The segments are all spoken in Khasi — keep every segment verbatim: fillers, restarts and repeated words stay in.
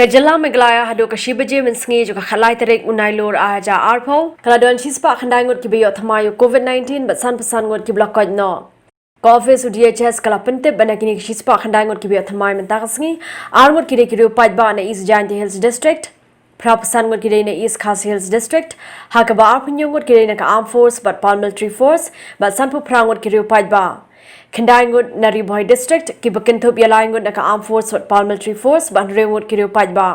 Ka jylla Meghalaya haduh ka shi baje mynsngi jong ka khatlai tarik u Nailur arhajar arphew ka la don shispah khyndai ngut kiba ïoh thymmai ïa u COVID nineteen bad sanphew san ngut kiba la koit noh. Ka office u D H S ka la pyntip ba na kine ki shispah khyndai ngut kiba ïoh thymmai mynta ka sngi, ar ngut ki dei ki riew paidbah na East Jaintia Hills District, phraphew san ngut ki dei na East Khasi Hills District, ha kaba arphew hynñiew ngut ki dei na ka Armed Force bad Paramilitary Force bad sanphew phra ngut ki riew paidbah. Khyndai ngut na Ri Bhoi District kiba kynthup ïa lai ngut na ka Armed Force bad Paramilitary Force bad hynriew ngut ki riew paidbah.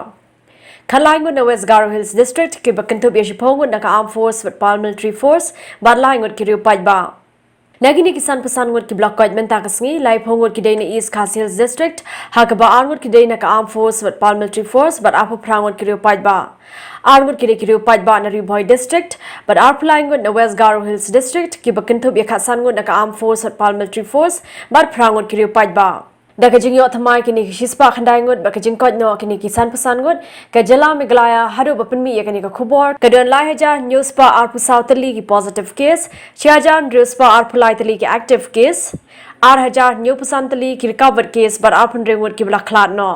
Khatlai ngut na West Garo Hills District kiba kynthup ïa shiphew ngut na ka Armed Force bad Paramilitary Force bad lai ngut ki riew paidbah. Na kine ki sanphew san ngut kiba la koit mynta ka sngi, laiphew ngut ki dei na East Khasi Hills District, ha kaba ar ngut ki dei na ka Armed Force bad Paramilitary Force bad arphew phra ngut ki riew paidbah. Ar ngut ki dei ki riew paidbah na Ri Bhoi District bad arphew lai ngut na West Garo Hills District kiba kynthup ïa khatsan ngut na ka Armed Force bad Paramilitary Force bad phra ngut ki riew paidbah. Da ka jingïoh thymmai kine ki shispah khyndai ngut bad ka jingkoit noh kine ki sanphew san ngut, ka jylla Meghalaya haduh ba pynmih ïa kane ka khubor ka don lai hajar hynñiew spah arphew saw tylli ki positive case, shi hajar hynriew spah arphew lai tylli ki active case, ar hajar hynñiew phew san tylli ki recovered case bad arphew hynriew ngut kiba la khlad noh.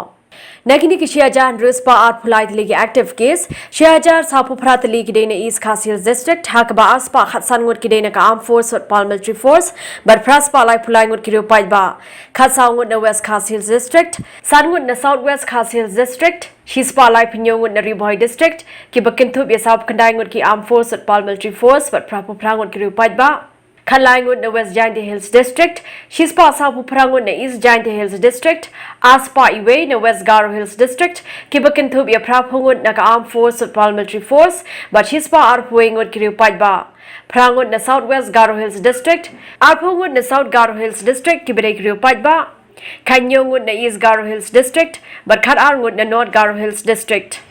Na kine ki shi hajar hynriew spah arphew lai tylli ki active case, shi hajar sawphew phra tylli ki dei na East Khasi Hills District, ha kaba ar spah khatsan ngut ki dei na ka Armed Force bad Paramilitary Force bad phra spah laiphew lai ngut ki riew paidbah. Khatsaw ngut na West Khasi Hills District, san ngut na South West Khasi Hills District, shispah laiphew hynñiew ngut na Ri Bhoi District kiba kynthup ïa sawphew khyndai ngut ki Armed Force bad Paramilitary Force bad phraphew phra ngut ki riew paidbah. Khatlai ngut na West Jaintia Hills District, shispah sawphew phra ngut na East Jaintia Hills District, ar spah iwei na West Garo Hills District kiba kynthup ïa phraphew ngut na ka Armed Force bad Paramilitary Force bad shispah arphew wei ngut ki riew paidbah. Phra ngut na South West Garo Hills District, arphew ngut na South Garo Hills District kiba dei ki riew paidbah. Khathynñiew ngut na East Garo Hills District bad khatar ngut na North Garo Hills District.